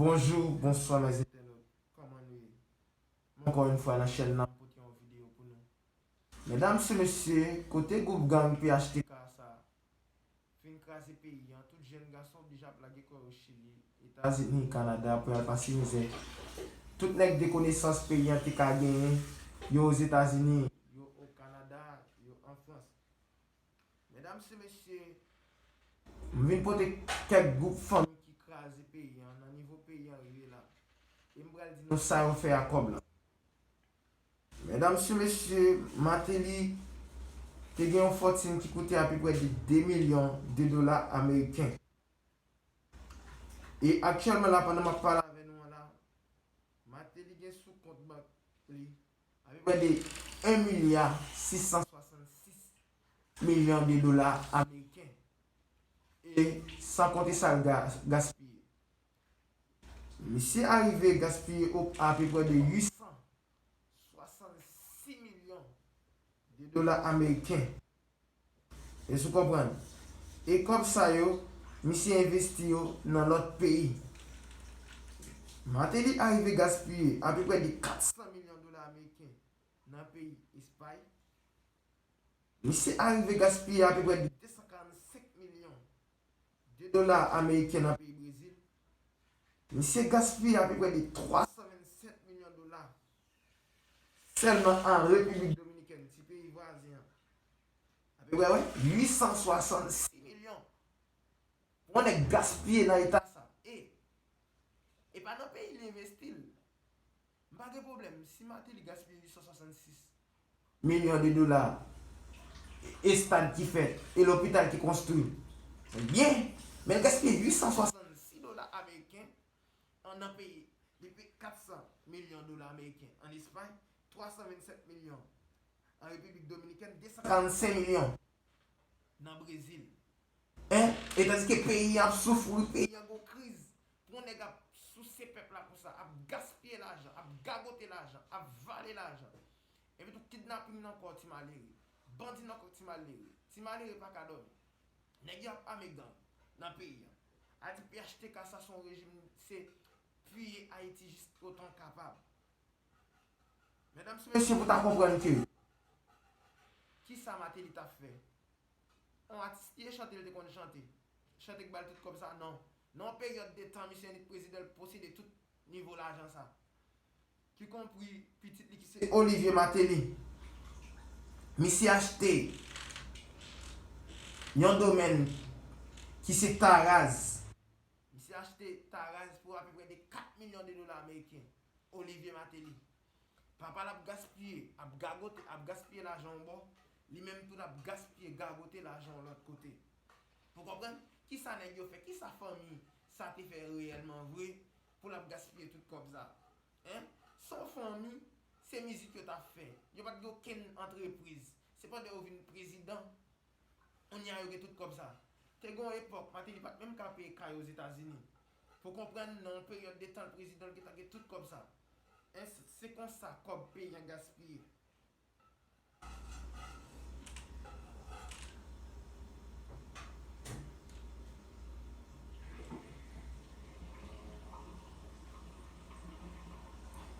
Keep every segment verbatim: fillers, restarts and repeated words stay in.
Bonjou, bonswa, mèzentènot. Kòman nou ye? Ankò yon fwa nan chèn nan, m pote yon videyo pou nou. Medam e mesye, kote gwoup gang P H T K sa fin kraze peyi an, tout jèn gason oblije ap lage kò yo Chili, Etazini, Kanada pou y al pase mizè. Tout nèg de konesans peyi an te ka genyen, yo Ozetazini, yo o Kanada, yo an Frans. Medam e mesye, m vin pote kèk gwoup fanmi ki kraze peyi an, nan nivo peyi an rive la. E m pral di nou sa yo fè a kòb la. Medam e mesye, Martelly te gen yon fòtin ki koute apeprè de de milyon de dola ameriken. E aktyèlman la, pandan m ap pale avè nou an la, Martelly gen sou kont bank li apeprè de un milya sis san swasannsis milyon de dola ameriken. E san konte sa l ga-, gaspiye. Misye arive gaspiye o-, apeprè de uit san swasannsis milyon de dola ameriken. Èske w konprann? E kòb sa yo, misye envesti yo nan lòt peyi. Martelly arive gaspiye apeprè de kat san milyon dola ameriken nan peyi Espay. Misye arive gaspiye apeprè de de san karannsenk milyon de dola ameriken nan peyi Brezil. Misye gaspiye apeprè de twa san vennsèt milyon dola sèlman an Repiblik Dominikèn, ti peyi vwazen an. Apeprè, wi, uit san swasannsis milyon. Pou yon nèg gaspiye nan eta sa. E, e pa nan peyi li envesti l. M pa gen pwoblèm. Si Martelly gaspiye uit san swasannsis milyon de dola, estad ki fèt e lopital ki konstwi, se byen. Men l gaspiye uit san swasannsis dola ameriken an nan peyi. Li peye kat san milyon dola ameriken an Espay, twa san vennsèt milyon an Repiblik Dominikèn, de san karannsenk milyon nan Brezil. Hein? E tandis ke peyi an ap soufri, peyi an gon kriz. Pou yon nèg ap souse pèp la konsa, ap gaspiye lajan, ap gagote lajan, ap vale lajan. Epi tou kidnaping nan kò ti malere. Bandi nan kò ti malere. Ti malere pa ka dòmi. Nèg yo ap ame gang nan peyi an. A di P H T K sa se yon rejim, se piye Ayiti jis otan kapab. Medam e mesye, pou ta konprann ke kisa Martelly t ap fè? Yon atis li ye, chante l te konn chante. Chante k ba l tout kòb sa, non. Nan yon peryòd de tan, misye annik prezidan, l posede tout nivo lajan sa. Ki konpri pitit li ki se Olivier Martelly. Misye achte yon domèn ki se Taraz. Misye achte Taraz pou apeprè de kat milyon de dola ameriken. Olivier Martelly. Papa l ap gaspiye, ap gagote, ap gaspiye lajan yon bò, li menm tou l ap gaspiye, gagote lajan yon lòt kote. Ou konprann? Kisa nèg yo fè? Kisa fanmi sa te fè reyèlman vre pou l ap gaspiye tout kòb sa? Hein? Se yon fanmi, se mizik yo t ap fè. Yo pa t gen okenn antrepriz. Se pandan yo vin prezidan, kounye a yo gen tout kòb sa. Te gen yon epòk, Martelly pa t menm ka peye kay Ozetazini. Pou konprann, nan yon peryòd de tan, l prezidan, l gentan gen tout kòb sa. Hein, se, se konsa kòb peyi an gaspiye.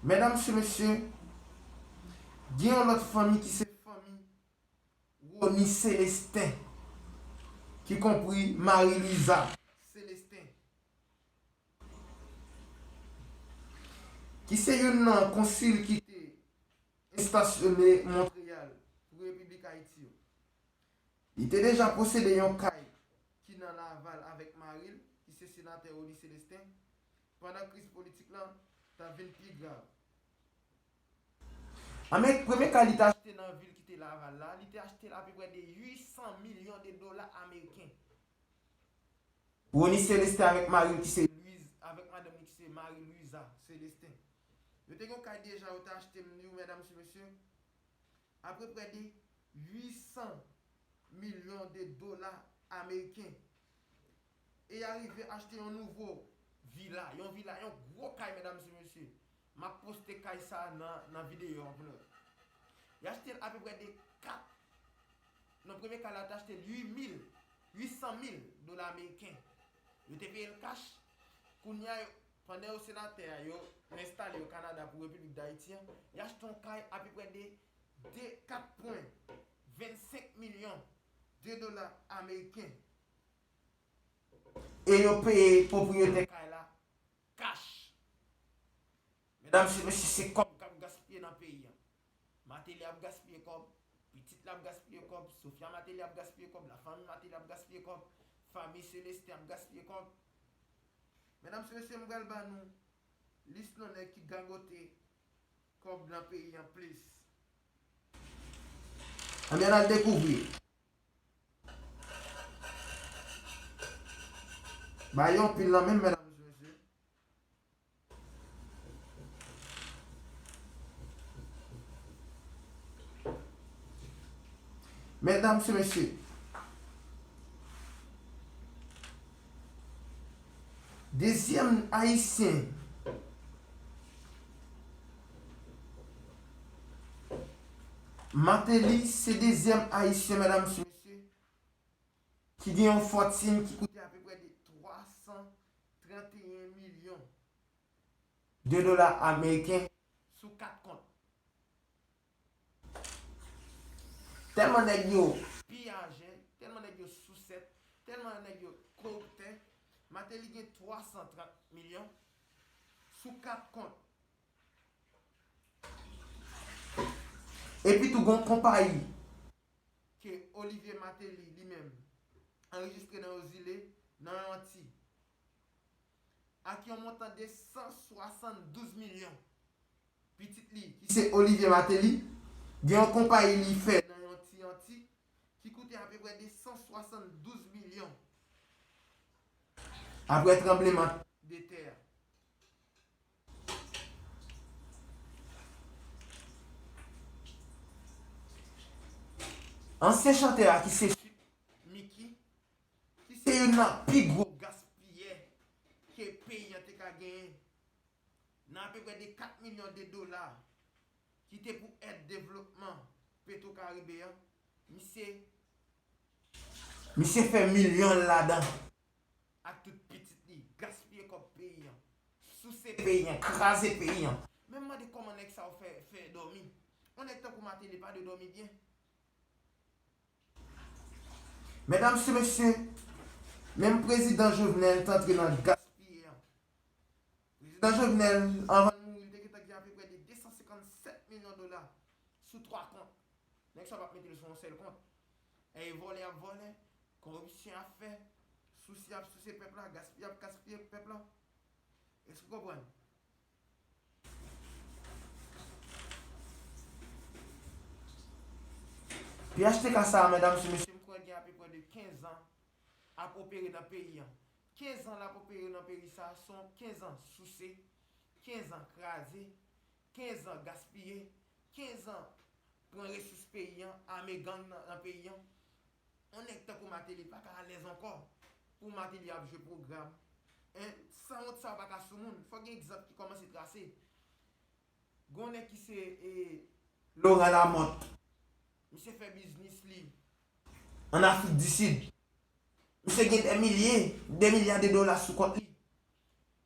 Medam e mesye, gen yon lòt fanmi ki se fanmi Rony Célestin, ki konpri Marie Louisa Célestin, ki se youn nan konsil ki te estasyone Montreyal pou Repiblik Ayiti yo. Li te deja posede yon kay ki nan Laval avèk mari l, ki se senatè Rony Célestin, pandan kriz politik lan t ap vin pi grav. Anmèk, premye kay li te achte nan vil ki te Laval la, li te achte l apeprè de uit san milyon de dola ameriken. Rony Célestin avèk mari l ki se Louise, avèk madanm li ki se Marie Louisa Célestin. Yo te gen yon kay deja, yo te achte m li, medam e mesye, apeprè de uit san milyon de dola ameriken. E y arive achte yon nouvo vila, yon vila, yon gwo kay, medam e mesye. M ap poste kay sa nan, nan videyo an pou nou. Y achte l apeprè de kat, non, premye kay la te achte l uit mil, uit san mil dola ameriken. Yo te peye l kach. Kounye a, yo, Pandan yo senatè a, yo enstale yo Kanada pou Repiblik Dayiti an, y achte yon kay apeprè de, de kat pwen vennsenk milyon de dola ameriken. E yo peye pwopriyetè kay la kach. Medam e mesye, se kòb k ap gaspiye nan peyi an. Martelly ap gaspiye kòb, pitit la ap gaspiye kòb, Sophia Martelly ap gaspiye kòb, lafanmi Martelly ap gaspiye kòb, fanmi Celestin ap gaspiye kòb. Medam e mesye, m pral ba nou lis non nèg ki gagote kòb nan peyi an plis. Anben, n al dekouvri. Ba yo anpil nan menm, medam e mesye. Medam e mesye, dezyèm ayisyen, Martelly se dezyèm ayisyen, medam e mesye, ki gen yon fòtin ki koute apeprè de twa san trannteyen milyon de dola ameriken sou kat kont. Tèlman nèg yo piyaje, tèlman nèg yo sousèt, tèlman nèg yo koriptè, Martelly gen twa san trant milyon sou kat kont. Epi tou gon konpayi ke Olivier Martelly li menm anrejistre nan yon zile, nan yon anti, ak yon montan de san swasanndouz milyon. Pitit li, ki se Olivier Martelly, gen yon konpayi li fè nan yon ti anti ki koute apeprè de san swasanndouz milyon apre tranbleman de tè a. Ansyen chantè a ki se Sweet Micky, ki se youn nan pi gwo gaspiyè ke peyi an te ka genyen, nan apeprè de kat milyon de dola ki te pou èd devlopman Petro Caribe an, misye, misye fè milyon ladan. Ak tout pitit li, gaspiye kòb peyi an, souse peyi an, kraze peyi an. Men m mande kòman nèg sa yo fè, fè dòmi. Yon nèg tankou Martelly pa dwe dòmi byen. Medam e mesye, menm prezidan Jovenel t antre nan gaspiye an. Prezidan Jovenel, anvan l mouri, li te gentan gen apeprè de de san senkannsèt milyon dola sou twa kont. Nèg sa yo p ap mete l sou yon sèl kont. E vòlè y ap vòlè, koripsyon y ap fè, souse y ap souse pèp la, gaspiye y ap gaspiye pèp la. Èske w konprann? P H T K sa a, medam e mesye, m kwè gen apeprè de kenz an ap opere nan peyi an. Kenz an l ap opere nan peyi sa a, se yon kenz an souse, kenz an kraze, kenz an gaspiye, kenz an pran resous peyi an, ame gang nan, nan peyi an. Yon nèg tankou Martelly pa ka alèz ankò pou Martelly ap jwe pwogram. Hein? Sanwont sa yo pa ka sou moun. Fò gen egzanp ki kòmanse trase. Gon nèg ki se, e, Laurent Lamothe. Misye fè biznis li ann Afrik di Sid. Misye gen dè milye, dè milya de dola sou kont li.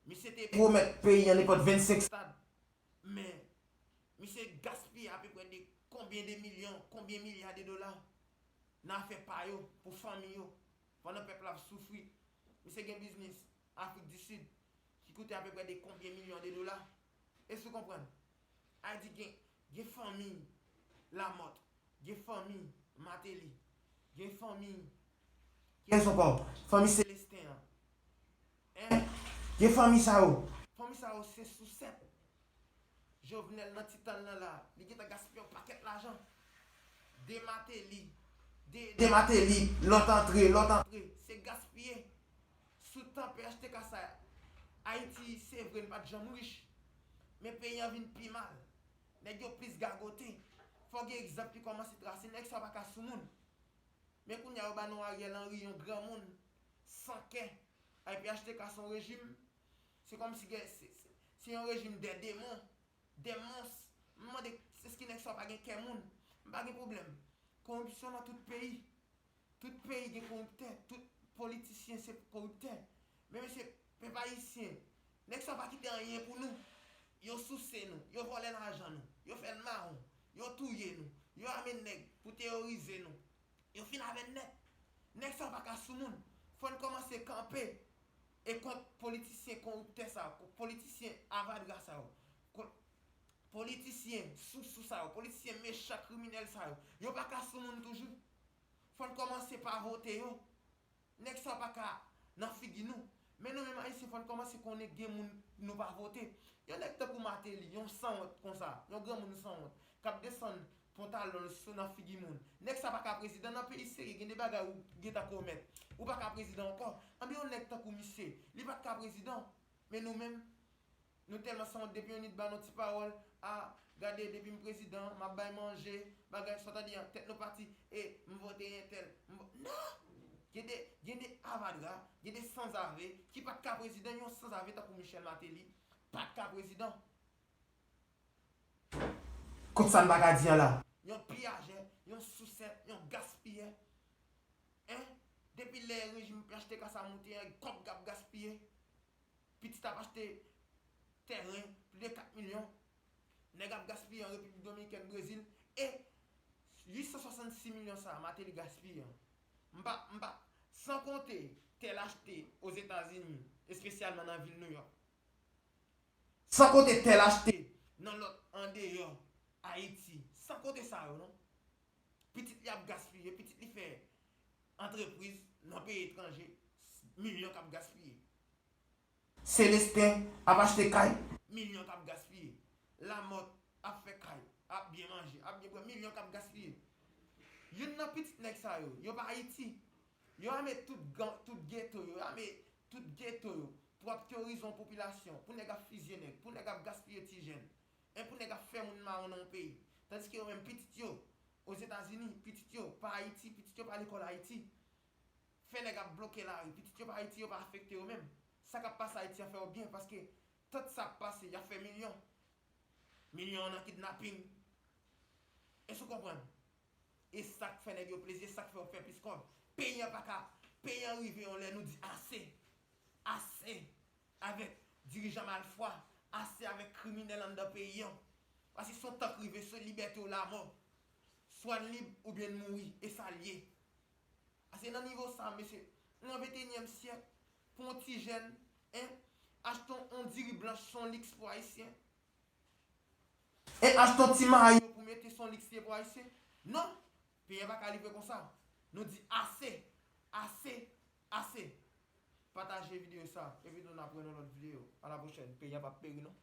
Misye te pwomèt peyi an nenpòt vennsenk stad. Men, misye gaspiye apeprè de konbyen de milyon, konbyen milya de dola nan afè pa yo, pou fanmi yo, pandan pèp la ap soufri. Misye gen biznis Afrik di Sid ki koute apeprè de konbyen milyon de dola. Èske w konprann? Ayiti gen, gen fanmi Lamothe, gen fanmi Martelly, gen fanmi, kiyès ankò? Fanmi Celestin an. Hein? Gen fanmi sa yo. Fanmi sa yo se sousèt. Jovenel nan ti tan l nan la, li gentan gaspiye yon pakèt lajan. De Martelly, de, de Martelly, lòt antre, lòt antre. Se gaspiye. Sou tan P H T K sa, Ayiti, se vre, n pa t janm rich. Men peyi an vin pi mal. Nèg yo plis gagote. Fò gen egzanp ki kòmanse trase. Nèg sa yo pa ka sou moun. Men kounye a, yo ba nou Ariel Henry, yon granmoun san kè. Ay, P H T K se yon rejim. Se kòmsi gen, se, se, se yon rejim dè demon, dè mons. M mande, èske nèg sa yo pa gen kè moun? M pa gen pwoblèm. Koripsyon nan tout peyi. Tout peyi gen koriptè, tout politisyen se koriptè. Men mesye, pèp ayisyen, Nèg sa yo pa kite anyen pou nou. Yo souse nou, yo vòlè lajan nou, yo fè n mawon, yo touye nou, yo ame nèg pou teyorize nou. Yo fin avè n nèt. Nèg sa yo pa ka sou moun. Fò n kòmanse kanpe e kont politisyen koriptè sa yo, politisyen avadra sa yo, kont politisyen sousou sa yo, politisyen mechan kriminèl sa yo. Yo pa ka sou moun toujou. Fò n kòmanse pa vote yo. Nèg sa yo pa ka nan figi nou. Men nou menm Ayisyen, fò n kòmanse konnen gen moun nou pa vote. Yon nèg tankou Martelly, yon sanwont konsa, yon granmoun sanwont, k ap desann pantalon l sou nan figi moun. Nèg sa pa ka prezidan nan peyi serye, gen de bagay ou gentan komèt. Ou pa ka prezidan ankò. Anben yon nèg tankou misye, li pa t ka prezidan. Men nou menm, nou tèlman sanwont depi yon nit ba nou ti pawòl, a, gade depi m prezidan, m ap bay manje, bagay sa w tande an, tèt nou pati, e m vote entèl, m vo-, non! Gen de, gen de avadra, gen de sanzave ki pa t ka prezidan, yon sanzave tankou Michel Martelly pa t ka prezidan. Kot sa n pa ka di an la? Yon piyajè, yon sousè, yon gaspiyè. Hein? Depi lè rejim P H T K sa moute an, kòb k ap gaspiye. Pitit ap achte tèren, plis de kat milyon. Nèg ap gaspiye an Repiblik Dominikèn, Brezil. E uit san swasannsis milyon sa a, Martelly gaspiye an. M pa, m pa, san konte tè l achte Ozetazini, espesyalman nan vil Nouyòk. San konte tè l achte nan lòt andeyò Ayiti. San konte sa yo, non. Pitit li ap gaspiye, pitit li fè antrepriz nan peyi etranje, milyon k ap gaspiye. Celestin ap achte kay, milyon k ap gaspiye. Lamòt ap fè kay, ap byen manje, ap byen bwè, milyon k ap gaspiye. Youn nan pitit nèg sa yo, yo pa Ayiti. Yo ame tout gang, tout geto yo, yo ame tout geto yo pou ap teyorize yon popilasyon, pou nèg ap fizye nèg, pou nèg ap gaspiye ti jèn, e pou nèg ap fè moun mawon nan yon peyi. Tandiske yo menm pitit yo, Ozetazini, pitit yo pa Ayiti, pitit yo pa lekòl Ayiti. Fè nèg ap bloke lari, pitit yo pa Ayiti, yo pa afekte yo menm. Sa k ap pase Ayiti an fè yo byen, paske tout sa ap pase, y ap fè milyon. Milyon an nan kidnaping. Èske w konprann? E sa k fè nèg yo plezi, e sa k fè yo fè plis kòb. Peyi an pa ka, peyi an rive yon lè nou di ase. Ase avèk dirijan malfwa, ase avèk kriminèl anndan peyi an. Paske se yon tan k rive, se libète ou lamò. Swa n lib oubyen n mouri, e sa l ye. Ase nan nivo sa, mesye, nou nan venteyinyèm syèk, pou yon ti jèn, en, achte yon, yon diri blanch, se yon liks pou Ayisyen. E achte yon ti mayo pou mete, se yon liks li ye pou Ayisyen. Non, peyi an pa ka rive konsa. Nou di ase, ase, ase. Pataje videyo sa, epi nou n ap wè nan lòt videyo. A la pwochèn, peyi an p ap peri non.